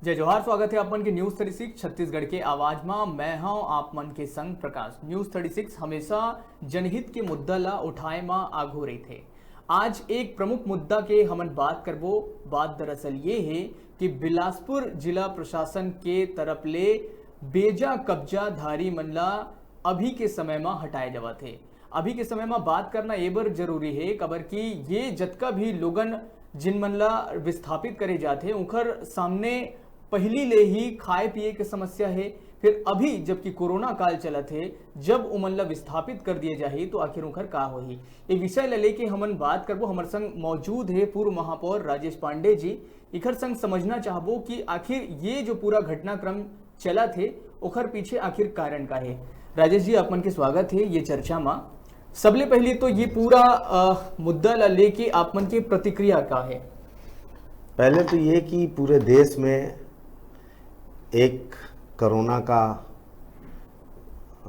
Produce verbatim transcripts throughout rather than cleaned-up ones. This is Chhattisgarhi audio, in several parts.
जय जोहार, स्वागत हे आप मन के News Thirty Six छत्तीसगढ़ के आवाज म। मैं हव आप मन के संग प्रकाश। News Thirty Six हमेशा जनहित के मुद्दा ला उठाए म आघू रहिथे। आज एक प्रमुख मुद्दा के हमन बात करबो। बात दरअसल ये हे कि बिलासपुर जिला प्रशासन के तरफ ले बेजा कब्जाधारी मन ला अभी के समय म हटाए जावत हे। अभी के समय म बात करना ए बर जरूरी हे, काबर कि ये जतका भी लोगन जिन मन ला विस्थापित करे जाथे, उंखर सामने पहिली ले ही खाए पिए के समस्या हे। फिर अभी जबकि कोरोना काल चलत हे, जब उमन ला विस्थापित कर दिए जाही, तो आखिर उंखर का होही? ये विषय ला लेके हमन बात करबो। हमर संग मौजूद हे पूर्व महापौर राजेश पांडे जी। इखर संग समझना चाहबो कि आखिर ये जो पूरा घटनाक्रम चलत हे, ओखर पीछे आखिर कारण का हे। राजेश जी, आप मन के स्वागत हे ये चर्चा म। सबले पहले तो ये पूरा, अ, मुद्दा ला लेके आप मन के प्रतिक्रिया का हे? पहले तो ये कि पूरे देश में एक कोरोना का,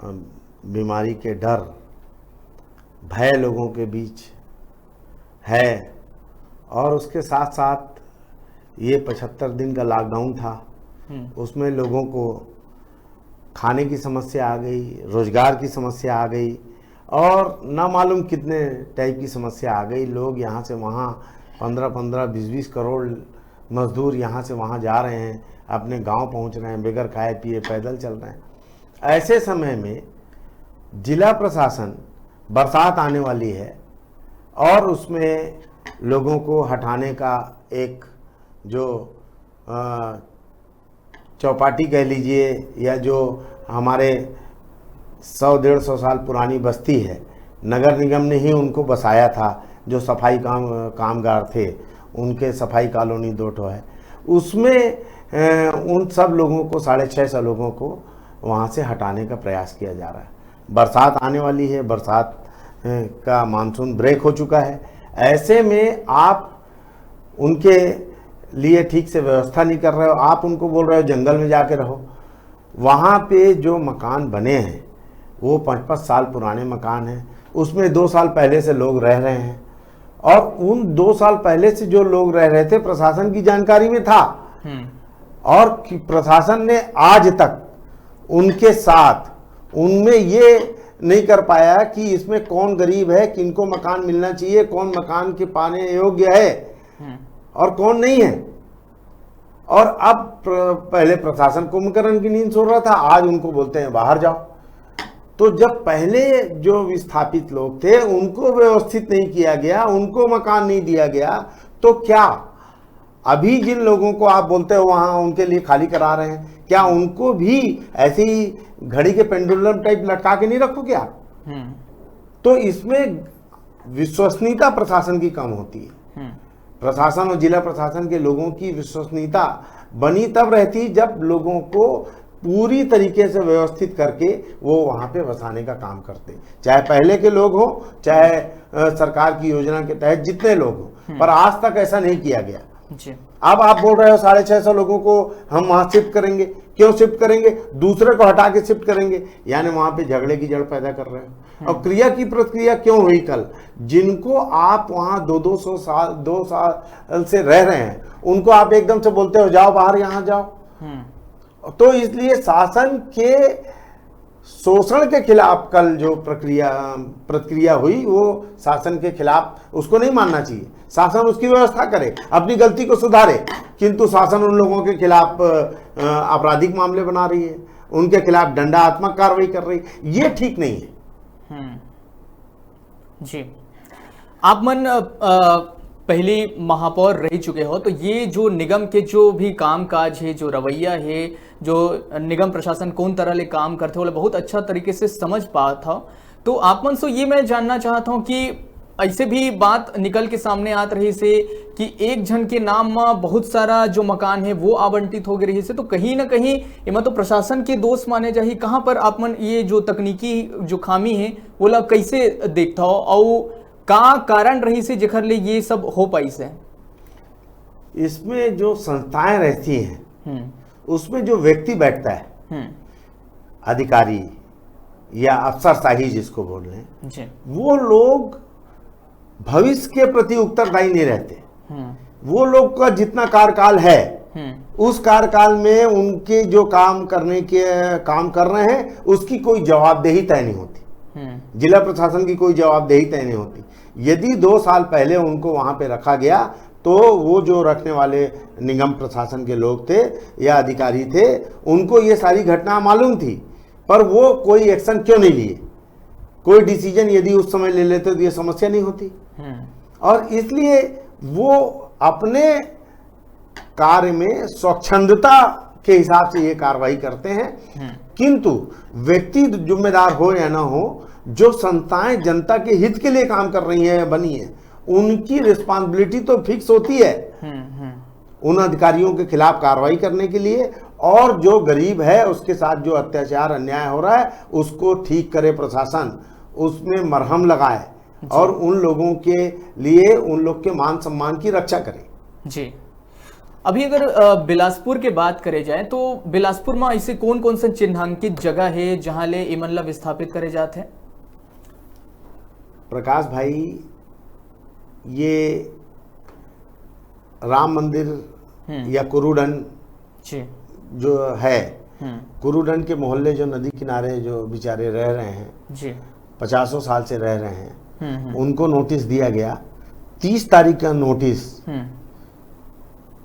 अ, बीमारी के डर, भय लोगों के बीच है, और उसके साथ साथ ये पचहत्तर दिन का लॉकडाउन था, हम्म। उसमें लोगों को खाने की समस्या आ गई, रोजगार की समस्या आ गई, और ना मालूम कितने टाइप की समस्या आ गई। लोग यहाँ से वहाँ, पन्द्रह पन्द्रह, बीस बीस करोड़ मजदूर यहाँ से वहाँ जा रहे हैं, अपने गांव पहुँच रहे हैं, बगैर खाए पिए पैदल चल रहे हैं। ऐसे समय में जिला प्रशासन, बरसात आने वाली है और उसमें लोगों को हटाने का एक जो, अ, चौपाटी कह लीजिए, या जो हमारे सौ डेढ़ सौ साल पुरानी बस्ती है, नगर निगम ने ही उनको बसाया था, जो सफाई काम, कामगार थे, उनके सफाई कॉलोनी दो ठो है, उसमें, अ, उन सब लोगों को, साढ़े छः सौ लोगों को वहाँ से हटाने का प्रयास किया जा रहा है। बरसात आने वाली है, बरसात, अ, का मानसून ब्रेक हो चुका है। ऐसे में आप उनके लिए ठीक से व्यवस्था नहीं कर रहे हो, आप उनको बोल रहे हो जंगल में जाके रहो। वहाँ पे जो मकान बने हैं, वो पाँच पाँच साल पुराने मकान हैं, उसमें दो साल पहले से लोग रह रहे हैं, और उन दो साल पहले से जो लोग रह रहे थे, प्रशासन की जानकारी में था, हम्म। और कि प्रशासन ने आज तक उनके साथ, उनमें ये नहीं कर पाया कि इसमें कौन गरीब है, किनको मकान मिलना चाहिए, कौन मकान के पाने योग्य है, हम्म। और कौन नहीं है। और अब प्र-, पहले प्रशासन कुंभकर्ण की नींद सो रहा था, आज उनको बोलते हैं बाहर जाओ। तो जब पहले जो विस्थापित लोग थे, उनको व्यवस्थित नहीं किया गया, उनको मकान नहीं दिया गया, तो क्या अभी जिन लोगों को आप बोलते हो वहां उनके लिए खाली करा रहे हैं, क्या उनको भी ऐसे ही घड़ी के पेंडुलम टाइप लटका के नहीं रखोगे आप? हम्म। तो इसमें विश्वसनीयता प्रशासन की कम होती है। हम्म। प्रशासन और जिला प्रशासन के लोगों की विश्वसनीयता बनी तब रहती, जब लोगों को पूरी तरीके से व्यवस्थित करके वो वहां पे बसाने का काम करते, चाहे पहले के लोग हो, चाहे, अ, सरकार की योजना के तहत जितने लोग हो। हम्म। पर आज तक ऐसा नहीं किया गया। जी। अब आप बोल रहे हो साढ़े छह सौ लोगों को हम वहां शिफ्ट करेंगे। क्यों शिफ्ट करेंगे? दूसरे को हटा के शिफ्ट करेंगे, यानी वहां पे झगड़े की जड़ पैदा कर रहे हो। हम्म। और क्रिया की प्रतिक्रिया क्यों हुई कल? जिनको आप वहां दो दो सौ साल, दो साल से रह रहे हैं, उनको आप एकदम से बोलते हो जाओ बाहर, यहां जाओ। हम्म। तो इसलिए शासन के शोषण के खिलाफ कल जो प्रक्रिया, प्रतिक्रिया हुई, वो शासन के खिलाफ, उसको नहीं मानना चाहिए। शासन उसकी व्यवस्था करे, अपनी गलती को सुधारे, किंतु शासन उन लोगों के खिलाफ, अ, आपराधिक मामले बना रही है, उनके खिलाफ दंडात्मक कार्रवाई कर रही है, ये ठीक नहीं है। हम्म। जी, आप मन, अ, अ, पहली महापौर रह चुके हो, तो ये जो निगम के जो भी कामकाज है, जो रवैया है, जो निगम प्रशासन कौन तरह ले काम करथे, ओला बहुत अच्छा तरीके से समझ पात हव। तो आप मन से ये मैं जानना चाहत हूँ कि ऐसे भी बात निकल के सामने आत रही से कि एक झन के नाम म बहुत सारा जो मकान है वो आवंटित हो गए रही से, तो कहीं ना कहीं एमा तो प्रशासन के दोष माने जाही। कहाँ पर आप मन ये जो तकनीकी जो खामी है, ओला कैसे देखथव, अउ का कारण रही से जेकर ले ये सब हो पाइस है? इसमें जो संस्थाएं रहती हैं, हम्म। उसमें जो व्यक्ति बैठता है, हम्म। अधिकारी या अफसरशाही जिसको बोल रहे हैं, जी। वो लोग भविष्य के प्रति उत्तरदायी नहीं रहते। हम्म। वो लोग का जितना कार्यकाल है, हम्म। उस कार्यकाल में उनके जो काम करने के काम कर रहे हैं, उसकी कोई जवाबदेही तय नहीं होती। हम्म। जिला प्रशासन की कोई जवाबदेही तय नहीं होती। यदि दो साल पहले उनको वहां पे रखा गया, तो वो जो रखने वाले निगम प्रशासन के लोग थे या अधिकारी थे, उनको ये सारी घटना मालूम थी, पर वो कोई एक्शन क्यों नहीं लिए? कोई डिसीजन यदि उस समय ले लेते, तो ये समस्या नहीं होती। हम्म। और इसलिए वो अपने कार्य में स्वच्छंदता के हिसाब से ये कार्रवाई करते हैं। हम्म। किंतु व्यक्ति जिम्मेदार हो या ना हो, जो संस्थाएं जनता के हित के लिए काम कर रही हैं, बनी है, उनकी रिस्पॉन्सिबिलिटी तो फिक्स होती है हम्म, हम्म। उन अधिकारियों के खिलाफ कार्रवाई करने के लिए, और जो गरीब है, उसके साथ जो अत्याचार, अन्याय हो रहा है, उसको ठीक करे प्रशासन, उसमें मरहम लगाए जी। और उन लोगों के लिए, उन लोग के मान सम्मान की रक्षा करे। जी। अभी अगर, अ, बिलासपुर के बात करे जाए, तो बिलासपुर में ऐसे कौन कौन से चिन्हांकित जगह है, जहां ले इमन ला विस्थापित करे जात है? प्रकाश भाई, ये राम मंदिर हम्म। या कुरुडन जी। जो है, हम्म। कुरुडन के मोहल्ले जो नदी किनारे जो बेचारे रह रहे हैं, जी। पचासों साल से रह रहे हैं, हम्म, हम्म। उनको नोटिस दिया गया। तीस तारीख का नोटिस, हम्म।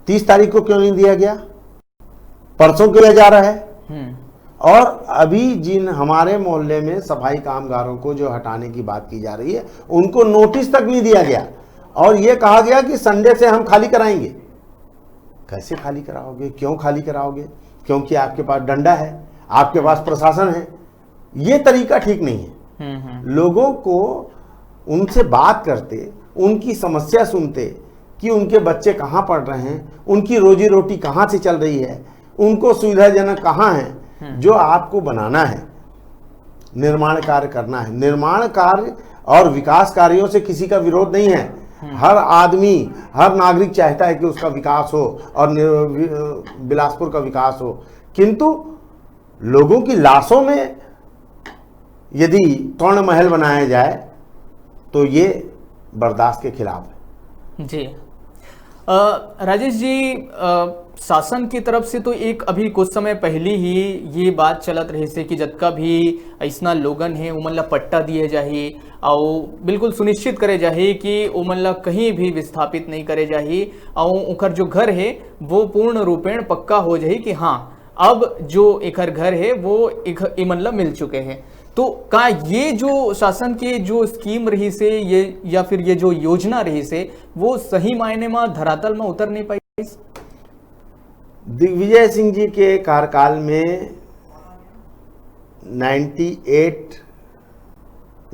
तीस तारीख को क्यों नहीं दिया गया? परसों किया जा रहा है। हम्म। और अभी जिन हमारे मोहल्ले में सफाई कामगारों को जो हटाने की बात की जा रही है, उनको नोटिस तक नहीं दिया गया, और ये कहा गया कि संडे से हम खाली कराएंगे। कैसे खाली कराओगे, क्यों खाली कराओगे? क्योंकि आपके पास डंडा है, आपके पास प्रशासन है। ये तरीका ठीक नहीं है। हम्म, हम्म। लोगों को, उनसे बात करते, उनकी समस्या सुनते कि उनके बच्चे कहाँ पढ़ रहे हैं, उनकी रोजी रोटी कहाँ से चल रही है, उनको सुविधाजनक कहाँ है, हम्म। जो आपको बनाना है, निर्माण कार्य करना है। निर्माण कार्य और विकास कार्यों से किसी का विरोध नहीं है। हम्म। हर आदमी, हर नागरिक चाहता है कि उसका विकास हो और नि-, वि-, बिलासपुर का विकास हो, किंतु लोगों की लाशों में यदि कर्ण महल बनाया जाए, तो ये बर्दाश्त के खिलाफ है। जी। अ, राजेश जी, अ, शासन की तरफ से तो एक अभी कुछ समय पहले ही ये बात चलत रहिस हे कि जतका भी अइसना लोगन हे, उमन ला पट्टा दिए जाही, अउ बिल्कुल सुनिश्चित करे जाही कि उमन ला कहीं भी विस्थापित नहीं करे जाही, अउ ओकर जो घर हे, वो पूर्ण रूपेण पक्का हो जाही कि हाँ, अब जो एकर घर हे, वो एक, इमन ला मिल चुके हे। तो का ये जो शासन के जो स्कीम रहिस हे, ये, या फिर ये जो योजना रहिस हे, वो सही मायने म धरातल म उतर नहीं पाइस? दिग्विजय सिंह जी के कार्यकाल में नाइंटी एट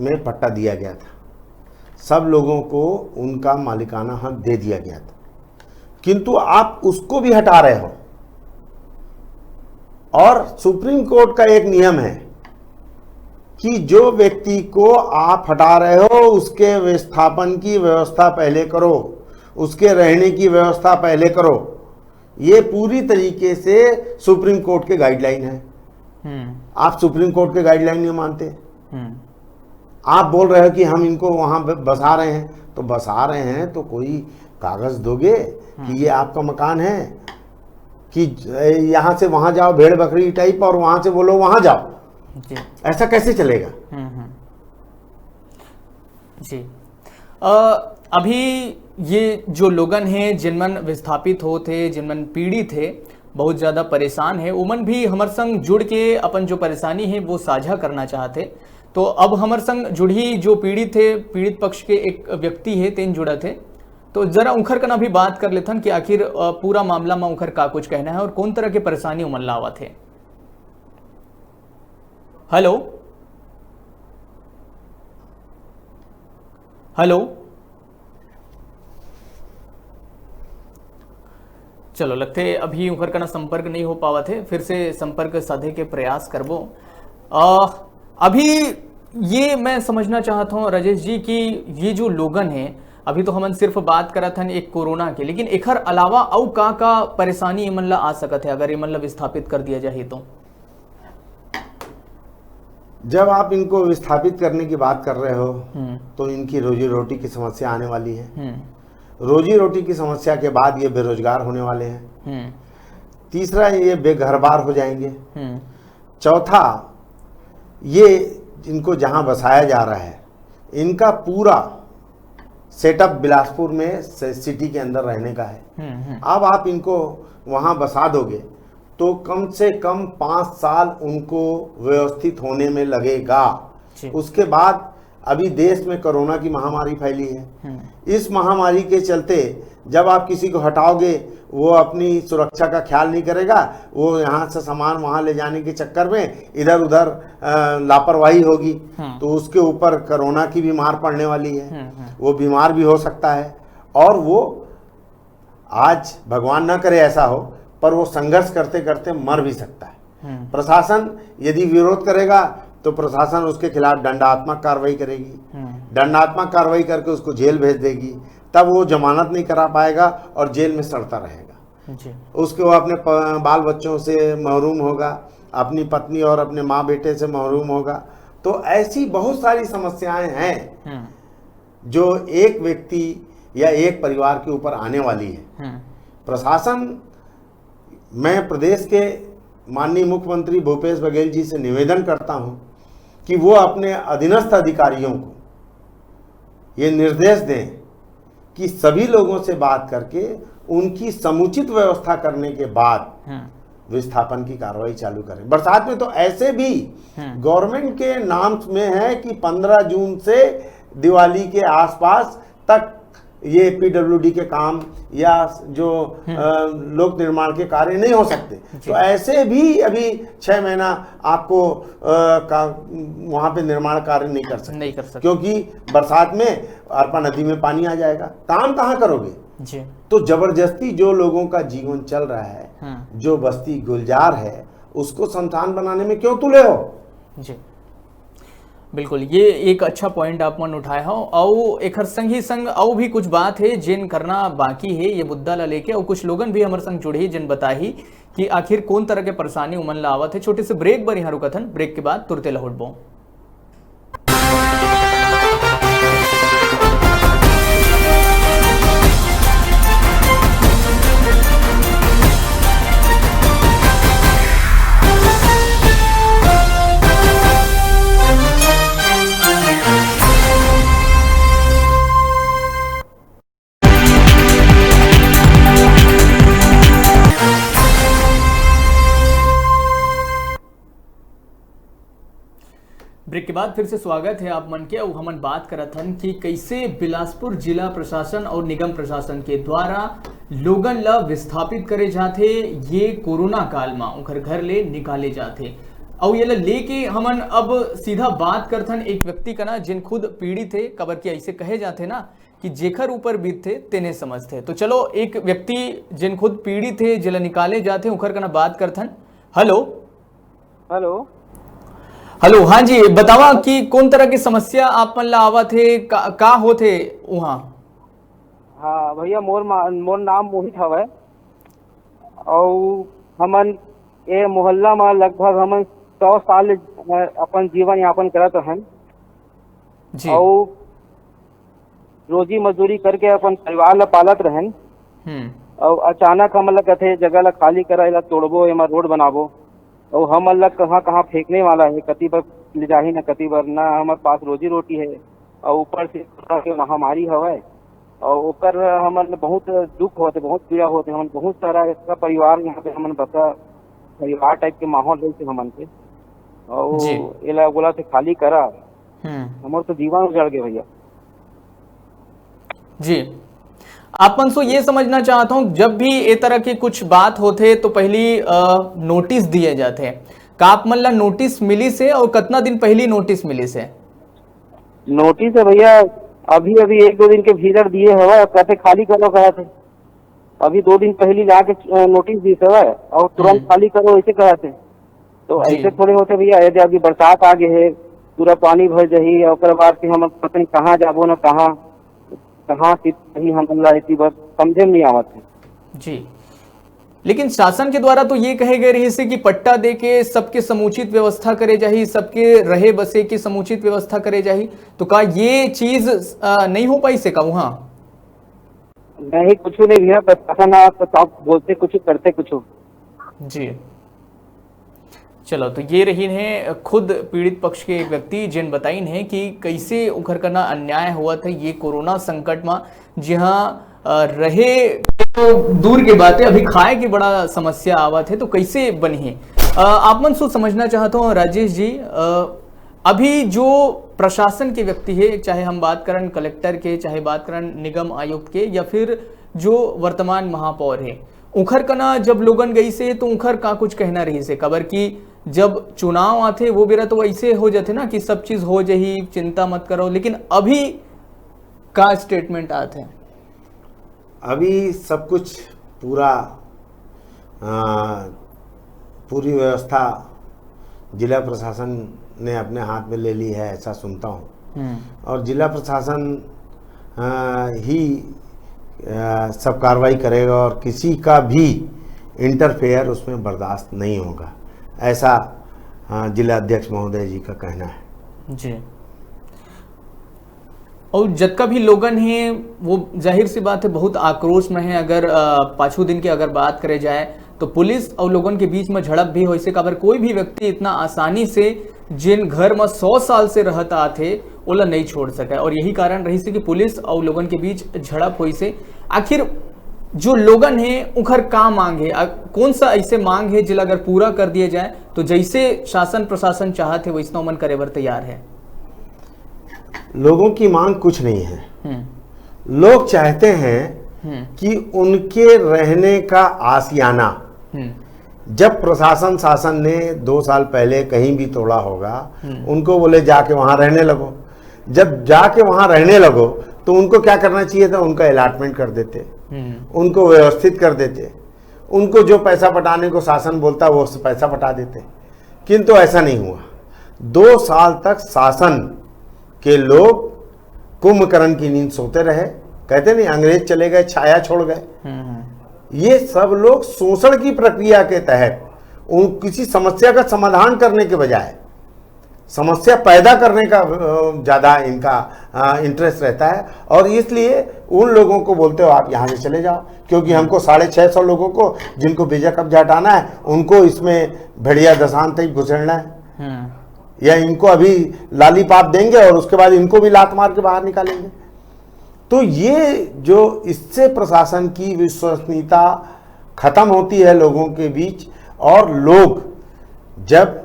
में पट्टा दिया गया था, सब लोगों को उनका मालिकाना हक दे दिया गया था, किंतु आप उसको भी हटा रहे हो। और सुप्रीम कोर्ट का एक नियम है कि जो व्यक्ति को आप हटा रहे हो, उसके विस्थापन की व्यवस्था पहले करो, उसके रहने की व्यवस्था पहले करो। ये पूरी तरीके से सुप्रीम कोर्ट के गाइडलाइन है। हम्म। आप सुप्रीम कोर्ट के गाइडलाइन नहीं मानते। हम्म। आप बोल रहे हो कि हम इनको वहां ब-, बसा रहे हैं, तो बसा रहे हैं तो कोई कागज दोगे कि हम्म। ये आपका मकान है, कि ज-, यहाँ से वहां जाओ, भेड़ बकरी टाइप, और वहां से बोलो वहां जाओ? जी। ऐसा कैसे चलेगा? हम्म, हम्म। जी। अ, अभी ये जो लोगन हे, जिनमन विस्थापित होत हे, जिनमन पीड़ित हे, बहुत ज़्यादा परेशान हे, उमन भी हमर संग जुड़ के अपन जो परेशानी हे, वो साझा करना चाहत हे। तो अब हमर संग जुड़ही जो पीड़ित हे, पीड़ित पक्ष के एक व्यक्ति हे, तेन जुड़त हे। तो जरा उंखर कना भी बात कर लेथन कि आखिर, अ, पूरा मामला म उंखर का कुछ कहना हे और कौन तरह के परेशानी उमन ला आवत हे। Hello, hello. चलो, लगथे अभी उंखर कना संपर्क नहीं हो पावत हे, फिर से संपर्क साधे के प्रयास करबो। अ, अभी ये मैं समझना चाहत हूँ राजेश जी कि ये जो लोगन हे, अभी तो हमन सिर्फ बात करत हन एक कोरोना के, लेकिन एखर अलावा अउ का-का परेशानी एमन ला आ सकत हे अगर एमन ला विस्थापित कर दिया जाही तो? जब आप इनको विस्थापित करने की बात कर रहे हो, हम्म। तो इनकी रोजी रोटी की समस्या आने वाली है। हम्म। रोजी रोटी की समस्या के बाद ये बेरोजगार होने वाले हैं। हम्म। तीसरा, ये बेघरबार हो जाएंगे। हम्म। चौथा, ये इनको जहां बसाया जा रहा है, इनका पूरा सेटअप बिलासपुर में से-, सिटी के अंदर रहने का है। हम्म, हम्म। अब आप इनको वहां बसा दोगे तो कम से कम पाँच साल उनको व्यवस्थित होने में लगेगा। जी। उसके बाद अभी देश में कोरोना की महामारी फैली है। हम्म। इस महामारी के चलते जब आप किसी को हटाओगे, वो अपनी सुरक्षा का ख्याल नहीं करेगा, वो यहाँ से सामान वहाँ ले जाने के चक्कर में इधर उधर, अ, लापरवाही होगी, हम्म। तो उसके ऊपर कोरोना की भी मार पड़ने वाली है। हम्म, हम्म। वो बीमार भी हो सकता है और वो, आज भगवान ना करे ऐसा हो, पर वो संघर्ष करते करते मर भी सकता है। हम्म। प्रशासन यदि विरोध करेगा तो प्रशासन उसके खिलाफ दंडात्मक कार्रवाई करेगी। हम्म। दंडात्मक कार्रवाई करके उसको जेल भेज देगी, तब वो जमानत नहीं करा पाएगा और जेल में सड़ता रहेगा। जी। उसके, वो अपने प-, बाल बच्चों से महरूम होगा, अपनी पत्नी और अपने माँ बेटे से महरूम होगा। तो ऐसी बहुत सारी समस्याएं हैं हम्म। जो एक व्यक्ति या एक परिवार के ऊपर आने वाली है। हम्म। प्रशासन, मैं प्रदेश के माननीय मुख्यमंत्री भूपेश बघेल जी से निवेदन करता हूं कि वो अपने अधीनस्थ अधिकारियों को ये निर्देश दें कि सभी लोगों से बात करके उनकी समुचित व्यवस्था करने के बाद हम्म। विस्थापन की कार्रवाई चालू करें। बरसात में तो ऐसे भी हम्म। गवर्नमेंट के नाम में है कि पन्द्रह जून से दिवाली के आसपास तक ये पीडब्ल्यूडी के काम या जो, हम्म। अ, लोक निर्माण के कार्य नहीं हो सकते। जी। तो ऐसे भी अभी छह महीना आपको, अ, का, वहां पे निर्माण कार्य नहीं कर सकते। नहीं कर सकते। क्योंकि बरसात में अरपा नदी में पानी आ जाएगा, काम कहाँ करोगे? जी। तो जबरदस्ती जो लोगों का जीवन चल रहा है, हम्म। जो बस्ती गुलजार है, उसको शमशान बनाने में क्यों तुले हो? जी, बिल्कुल, ये एक अच्छा पॉइंट आप मन उठाए हो। अउ एखर संग ही संग अउ भी कुछ बात हे, जेन करना बाकी हे ये मुद्दा ला लेके, अउ कुछ लोगन भी हमर संग जुड़ही, जेन बताही कि आखिर कोन तरह के परेशानी उमन ला आवत हे। छोटे से ब्रेक बर यहाँ रुकत हन, ब्रेक के बाद तुरते लहुटबो। ब्रेक के बाद फिर से स्वागत है आप मन के। अउ हमन बात करत हन कि कैसे बिलासपुर जिला प्रशासन और निगम प्रशासन के द्वारा लोगन ला विस्थापित करे जाथे ये कोरोना काल मा, ओखर घर ले निकाले जाथे। अउ ये ला लेके हमन अब सीधा बात करथन एक व्यक्ति का ना, जिन खुद पीड़ित हे, काबर कि ऐसे कहे जाथे ना कि जेखर ऊपर बीतथे तेने समझथे। तो चलो एक व्यक्ति जिन खुद पीड़ित हे, जेला निकाले जाथे, ओखर कना बात करथन। हेलो। हेलो। हेलो, हाँ जी, बतावा कि कोन तरह के समस्या आप मन ला आवत हे, का, का होत हे उहाँ? हाँ भैया, मोर मा-, मोर नाम मोहित हवय, अउ हमन ए मोहल्ला मा लगभग हमन सौ साल, अ, अपन जीवन यापन करत रहन। जी। अउ रोजी मजदूरी करके अपन परिवार ला पालत रहन। हम्म। अउ अचानक हमन ला कथे, "जगह ला खाली करा, एला तोड़बो, एमा रोड बनाबो।" अउ हमन ला कहाँ-कहाँ फेंकने वाला हे, कति बर ले जाही न, कति बर न, हमर पास रोजी रोटी हे। अउ ऊपर से कोरोना के महामारी हवय, अउ ओकर हमन ला बहुत दुख होथे, बहुत पीड़ा होथे। हमन बहुत सारा ऐसा परिवार यहाँ पे हमन बसा, परिवार टाइप के माहौल रहिथे हमन के। अउ जी। एला बोला थे खाली करा, हम्म। हमर तो जीवन उजड़ गे भैया। जी, आप मन से ये समझना चाहत हूँ, जब भी ए तरह की कुछ बात होथे तो पहली, अ, नोटिस दिए जाथे। का आप मन ला नोटिस मिलिस हे और कतना दिन पहली नोटिस मिलिस हे? नोटिस हे भैया, अभी अभी एक दो दिन के भीतर दिए हवय, कहते खाली करो कहत हे। अभी दो दिन पहली जाके, अ, नोटिस दिस हवय और तुरंत जी। खाली करो ऐसे कहत हे। तो जी। ऐसे थोड़े होथे भैया, यदि अभी बरसात आ गे हे, पूरा पानी भर जाही, ओकर बाद फिर हमन पता नहीं कहाँ जाबो ना कहाँ, कहाँ से कहीं हमन ला इसी बात समझे में नहीं आवत हे। जी, लेकिन शासन के द्वारा तो ये कहे गए रहिस हे कि पट्टा दे के सबके समुचित व्यवस्था करे जाही, सबके रहे बसे के समुचित व्यवस्था करे जाही, तो का ये चीज, अ, नहीं हो पाइस हे का उहाँ? नहीं, कुछ नहीं भैया, प्रशासन आप, आप बोलते कुछ, करते कुछ। जी, चलो, तो ये रहिन हे खुद पीड़ित पक्ष के एक व्यक्ति, जिन बताइन हे कि कइसे उखर कना अन्याय होवत हे ये कोरोना संकट म, जिहां, अ, रहे तो दूर के बात हे, अभी खाए के बड़ा समस्या आवत हे, तो कइसे बनही? अ, आप मन सु समझना चाहत हो, राजेश जी, अ, अभी जो प्रशासन के व्यक्ति हे, चाहे हम बात करन कलेक्टर के, चाहे बात करन निगम आयुक्त के, या फिर जो वर्तमान महापौर हे, उखर कना जब लोगन गइस हे, तो उखर का कुछ कहना रहिस हे? काबर कि जब चुनाव आथे, वो बेरा तो वइसे हो जाथे ना कि सब चीज हो जाही, चिंता मत करो, लेकिन अभी का स्टेटमेंट आत हे? अभी सब कुछ पूरा, अ, पूरी व्यवस्था जिला प्रशासन ने अपने हाथ में ले ली है, ऐसा सुनता हूँ। हम्म। और जिला प्रशासन, अ, ही, अ, सब कार्रवाई करेगा और किसी का भी इंटरफेयर उसमें बर्दाश्त नहीं होगा, ऐसा, अ, जिला अध्यक्ष महोदय जी का कहना है। जी। और जतका भी लोगन हे, वो जाहिर सी बात है, बहुत आक्रोश में है। अगर, अ, पाछू दिन के अगर बात करे जाए, तो पुलिस और लोगन के बीच में झड़प भी होइस हे, काबर कोई भी व्यक्ति इतना आसानी से, जिन घर में सौ साल से रहत आत हे, ओला नहीं छोड़ सके। और यही कारण रहिस हे कि पुलिस और लोगन के बीच झड़प होइस हे। आखिर जो लोगन हे, उखर का मांग हे? अ, कौन सा ऐसे मांग हे, जेला अगर पूरा कर दिया जाए, तो जैसे शासन प्रशासन चाहत हे, वैसना ओमन करे बर तैयार हे? लोगों की मांग कुछ नहीं है। हम्म। लोग चाहते हैं हम्म। कि उनके रहने का आशियाना, हम्म। जब प्रशासन शासन ने दो साल पहले कहीं भी तोड़ा होगा, हम्म। उनको बोले, "जाके वहां रहने लगो।" जब जाके वहां रहने लगो, तो उनको क्या करना चाहिए था? उनका अलॉटमेंट कर देते, हम्म। उनको व्यवस्थित कर देते, उनको जो पैसा पटाने को शासन बोलता, वो पैसा पटा देते। किंतु ऐसा नहीं हुआ। दो साल तक शासन के लोग कुंभकर्ण की नींद सोते रहे। कहते नहीं, अंग्रेज चले गए, छाया छोड़ गए। हम्म। ये सब लोग शोषण की प्रक्रिया के तहत उन किसी समस्या का समाधान करने के बजाय समस्या पैदा करने का, अ, ज्यादा इनका, अ, इंटरेस्ट रहता है। और इसलिए उन लोगों को बोलते हो, "आप यहाँ से चले जाओ, क्योंकि हमको साढ़े छह सौ लोगों को, जिनको बीजा कब्जा हटाना है, उनको इसमें भेड़िया दशांत ही घुसेड़ना है।" हम्म। या इनको अभी लॉलीपॉप देंगे और उसके बाद इनको भी लात मार के बाहर निकालेंगे। तो ये जो, इससे प्रशासन की विश्वसनीयता खत्म होती है लोगों के बीच, और लोग जब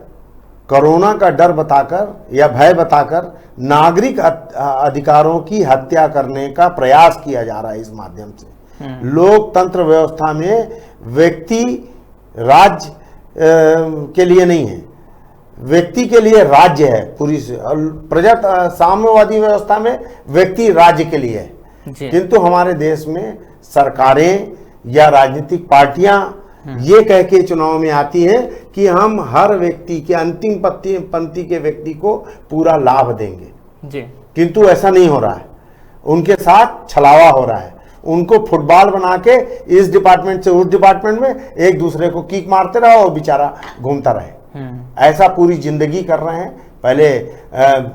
कोरोना का डर बताकर या भय बताकर नागरिक अत-, अधिकारों की हत्या करने का प्रयास किया जा रहा है इस माध्यम से। हम्म। लोकतंत्र व्यवस्था में व्यक्ति राज्य, अ, के लिए नहीं है, व्यक्ति के लिए राज्य है पूरी से-, और प्रजा, अ, साम्यवादी व्यवस्था में व्यक्ति राज्य के लिए है। जी। किंतु हमारे देश में सरकारें या राजनीतिक पार्टियां हम्म। ये कह के चुनाव में आती हैं कि हम हर व्यक्ति के, अंतिम पत्ती-, पंक्ति के व्यक्ति को पूरा लाभ देंगे। जी। किंतु ऐसा नहीं हो रहा है, उनके साथ छलावा हो रहा है, उनको फुटबॉल बना के इस डिपार्टमेंट से उस डिपार्टमेंट में एक दूसरे को किक मारते रहो और बेचारा घूमता रहे। हम्म। ऐसा पूरी जिंदगी कर रहे हैं। पहले, अ,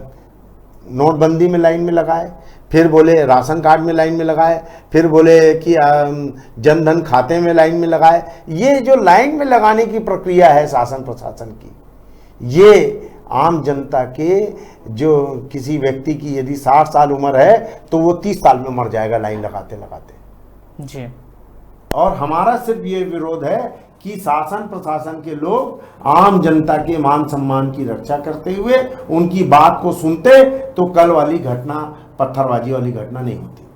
नोटबंदी में लाइन में लगाए, फिर बोले राशन कार्ड में लाइन में लगाए, फिर बोले कि, अम, जन धन खाते में लाइन में लगाए। ये जो लाइन में लगाने की प्रक्रिया है शासन प्रशासन की, ये आम जनता के, जो किसी व्यक्ति की यदि साठ साल उम्र है, तो वो तीस साल में मर जाएगा लाइन लगाते लगाते। जी। और हमारा सिर्फ ये विरोध है कि शासन प्रशासन के लोग आम जनता के मान सम्मान की रक्षा करते हुए उनकी बात को सुनते, तो कल वाली घटना, पत्थरबाजी वाली घटना नहीं होती।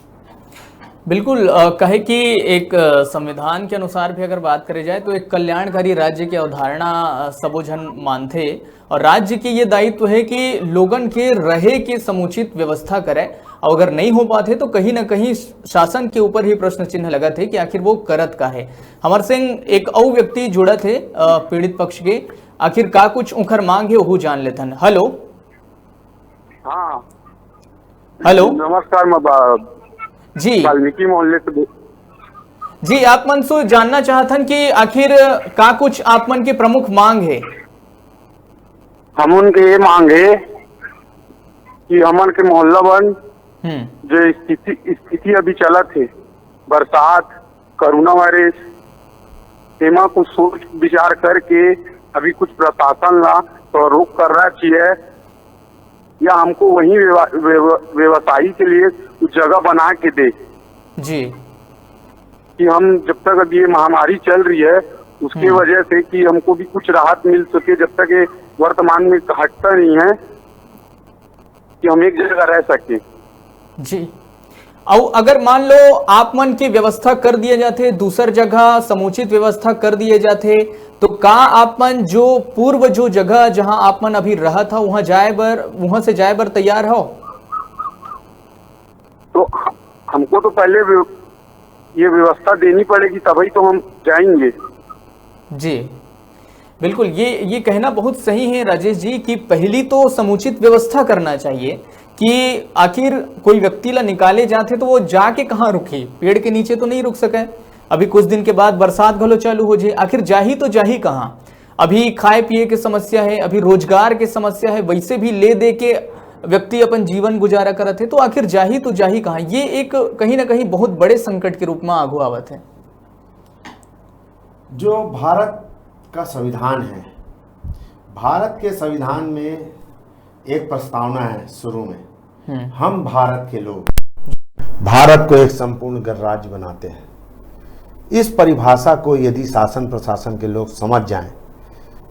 बिल्कुल, अ, कहे कि एक, अ, संविधान के अनुसार भी अगर बात करे जाए, तो एक कल्याणकारी राज्य की अवधारणा, अ, सबो झन मानथे, और राज्य के ये दायित्व है कि लोगन के रहे के समुचित व्यवस्था करे, और अगर नहीं हो पाते, तो कहीं ना कहीं शासन के ऊपर ही प्रश्न चिन्ह लगत है कि आखिर वो करत का है। हमारे संग एक अउ व्यक्ति जुड़त है, अ, पीड़ित पक्ष के, आखिर का कुछ उखर मांग है, वहू जान लेथन। हेलो। हाँ। हेलो। नमस्कार, मैं बा-, जी। वाल्मीकि मोहल्ले से बोल- जी, आप मन से जानना चाहथन कि आखिर का कुछ आप मन के प्रमुख मांग है? हमन के ये मांग है कि हमन के मोहल्ला बन हम्म। जो स्थिति, स्थिति अभी चलत है, बरसात, कोरोना वायरस, एमा कुछ सोच विचार करके अभी कुछ प्रशासन ला तो रोक करना चाहिए, या हमको वहीं व्यव-, व्यव-, व्यवसायी के लिए कुछ जगह बना के दे। जी। कि हम जब तक अभी ये महामारी चल रही है, उसकी हम्म। वजह से कि हमको भी कुछ राहत मिल सके, जब तक ये वर्तमान में हटता नहीं है, कि हम एक जगह रह सके। जी। अउ अगर मान लो आप मन के व्यवस्था कर दिए जाथे, दूसर जगह समुचित व्यवस्था कर दिए जाथे, तो का आप मन जो पूर्व जो जगह जहां आप मन अभी रहत हव, वहां जाए बर, वहां से जाए बर तैयार हव? तो हमको तो पहले व्य-, ये व्यवस्था देनी पड़ेगी, तभी तो हम जाएंगे। जी, बिल्कुल, ये, ये कहना बहुत सही है राजेश जी कि पहली तो समुचित व्यवस्था करना चाहिए कि आखिर कोई व्यक्ति ला निकाले जाथे तो वो जाके कहाँ रुकही, पेड़ के नीचे तो नहीं रुक सके। अभी कुछ दिन के बाद बरसात घलो चालू हो जाए, आखिर जाही तो जाही कहाँ? अभी खाए पिए के समस्या है, अभी रोजगार के समस्या है, वैसे भी ले दे के व्यक्ति अपन जीवन गुजारा करत है, तो आखिर जाही तो जाही कहाँ? ये एक कहीं ना कहीं बहुत बड़े संकट के रूप में आगू आवत है। जो भारत का संविधान है, भारत के संविधान में एक प्रस्तावना है शुरू में, हम्म। हम भारत के लोग भारत को एक संपूर्ण गणराज्य बनाते हैं। इस परिभाषा को यदि शासन प्रशासन के लोग समझ जाएं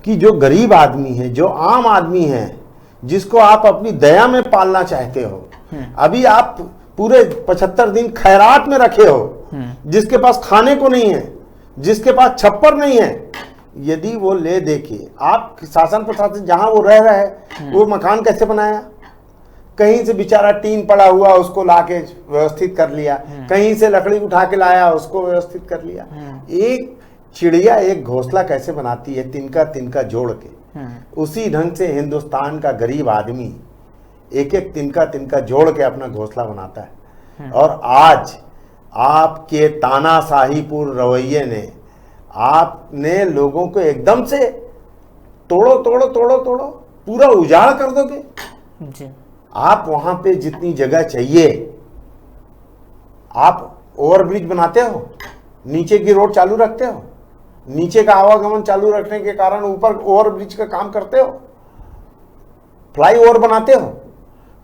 कि जो गरीब आदमी है, जो आम आदमी है, जिसको आप अपनी दया में पालना चाहते हो, हम्म। अभी आप पूरे पचहत्तर दिन खैरात में रखे हो, हम्म। जिसके पास खाने को नहीं है, जिसके पास छप्पर नहीं है, यदि वो ले दे के आप शासन प्रशासन जहां वो रह रहा है, हम्म। वो मकान कैसे बनाया? कहीं से बेचारा टीन पड़ा हुआ, उसको लाके व्यवस्थित कर लिया, हम्म। कहीं से लकड़ी उठा के लाया, उसको व्यवस्थित कर लिया। हम्म। एक चिड़िया एक घोंसला कैसे बनाती है, तिनका तिनका जोड़ के, हम्म। उसी ढंग से हिंदुस्तान का गरीब आदमी एक एक तिनका तिनका जोड़ के अपना घोंसला बनाता है। हम्म। और आज आपके तानाशाहीपूर्ण रवैये ने, आपने लोगों को एकदम से तोड़ो, तोड़ो, तोड़ो, तोड़ो, पूरा उजाड़ कर दोगे। जी। आप वहां पे जितनी जगह चाहिए, आप ओवरब्रिज बनाते हो, नीचे की रोड चालू रखते हो, नीचे का आवागमन चालू रखने के कारण ऊपर ओवरब्रिज का काम करते हो, फ्लाईओवर बनाते हो,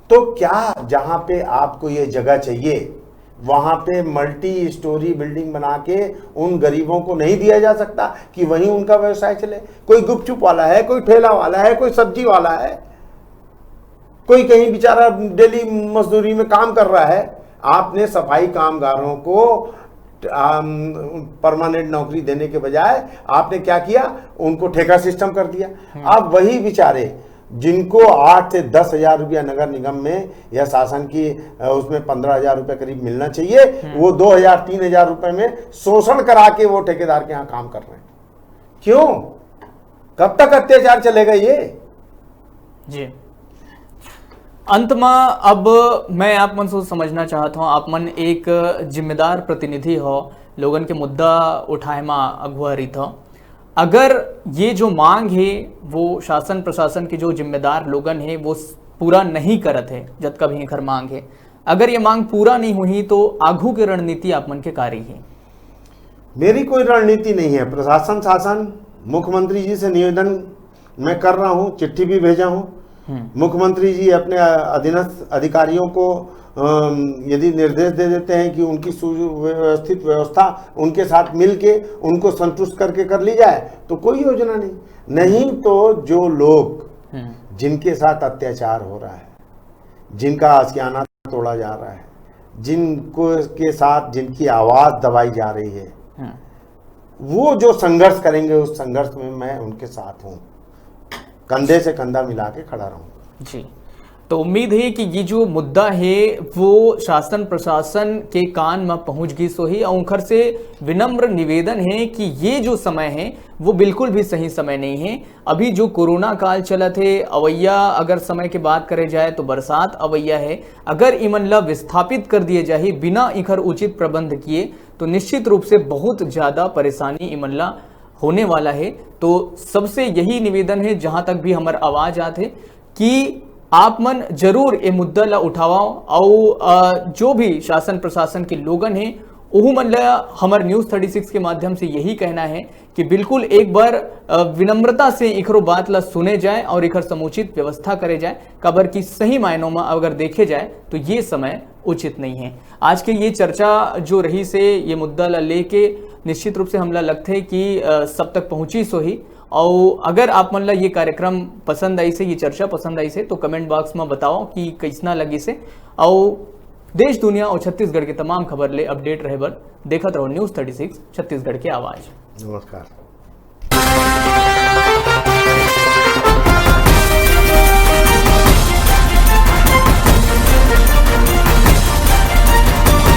तो क्या जहां पे आपको ये जगह चाहिए, वहां पे मल्टी स्टोरी बिल्डिंग बना के उन गरीबों को नहीं दिया जा सकता कि वहीं उनका व्यवसाय चले? कोई गुपचुप वाला है, कोई ठेला वाला है, कोई सब्जी वाला है, कोई कहीं बेचारा डेली मजदूरी में काम कर रहा है, आपने सफाई कामगारों को, अम, परमानेंट नौकरी देने के बजाय आपने क्या किया, उनको ठेका सिस्टम कर दिया। हम्म। अब वही बेचारे जिनको आठ से दस हजार रुपया नगर निगम में या शासन की, अ, उसमें पन्द्रह हजार रुपये करीब मिलना चाहिए, हम्म। वो दो हजार, तीन हजार रुपये में शोषण करा के वो ठेकेदार के यहाँ काम कर रहे हैं। क्यों? कब तक अत्याचार चलेगा ये? जी, अंत में अब मैं आप मन से समझना चाहत हूँ, आप मन एक जिम्मेदार प्रतिनिधि हो, लोगन के मुद्दा उठाए मा अगुआ रहित हो। अगर ये जो मांग है, वो शासन प्रशासन के जो जिम्मेदार लोगन है, वो स-, पूरा नहीं करत है, जतका भी एकर मांग है, अगर ये मांग पूरा नहीं हुई, तो आगू के रणनीति आप मन के का रही है? मेरी कोई रणनीति नहीं है। प्रशासन, शासन, मुख्यमंत्री जी से निवेदन मैं कर रहा हूँ, चिट्ठी भी भेजा हूँ। हम्म। मुख्यमंत्री जी अपने अधीनस्थ अधिकारियों को, अम, यदि निर्देश दे देते हैं कि उनकी सुव्यवस्थित व्यवस्था उनके साथ मिल के उनको संतुष्ट करके कर ली जाए, तो कोई योजना नहीं। नहीं तो जो लोग, हम्म। जिनके साथ अत्याचार हो रहा है, जिनका आशियाना तोड़ा जा रहा है, जिनको के साथ जिनकी आवाज दबाई जा रही है, हम्म। वो जो संघर्ष करेंगे, उस संघर्ष में मैं उनके साथ हूँ, कंधे से कंधा मिला के खड़ा रहूंगा। जी, तो उम्मीद है कि ये जो मुद्दा है, वो शासन प्रशासन के कान में पहुंच गिस होही, और उनकर से विनम्र निवेदन है कि ये जो समय है, वो बिल्कुल भी सही समय नहीं है। अभी जो कोरोना काल चलत हे, अवैया अगर समय के बात करे जाए तो बरसात अवैया है। अगर इमन ला विस्थापित कर दिए जाही बिना इखर उचित प्रबंध किए, तो निश्चित रूप से बहुत ज्यादा परेशानी इमन ला होने वाला है। तो सबसे यही निवेदन है, जहां तक भी हमर आवाज आत है, कि आप मन जरूर ए मुद्दा ला उठावव, अउ, अ, जो भी शासन प्रशासन के लोगन हे, ओहू मन ला हमर न्यूज थर्टी सिक्स के माध्यम से यही कहना है कि बिल्कुल एक बार, अ, विनम्रता से इखरो बात ला सुने जाए और इखर समुचित व्यवस्था करे जाए, काबर कि सही मायनों में अगर देखे जाए तो ये समय उचित नहीं है। आज के ये चर्चा जो रहिस हे, ये मुद्दा ला लेके निश्चित रूप से हमला लगथे कि, अ, सब तक पहुँचिस होही। और अगर आप मन ला ये कार्यक्रम पसंद आइस हे, ये चर्चा पसंद आइस हे, तो कमेंट बॉक्स में बताओ कि कैसना लगिस हे। और देश दुनिया और छत्तीसगढ़ के तमाम खबर ले अपडेट रहे बर देखत रहो न्यूज थर्टी सिक्स छत्तीसगढ़ के आवाज। नमस्कार।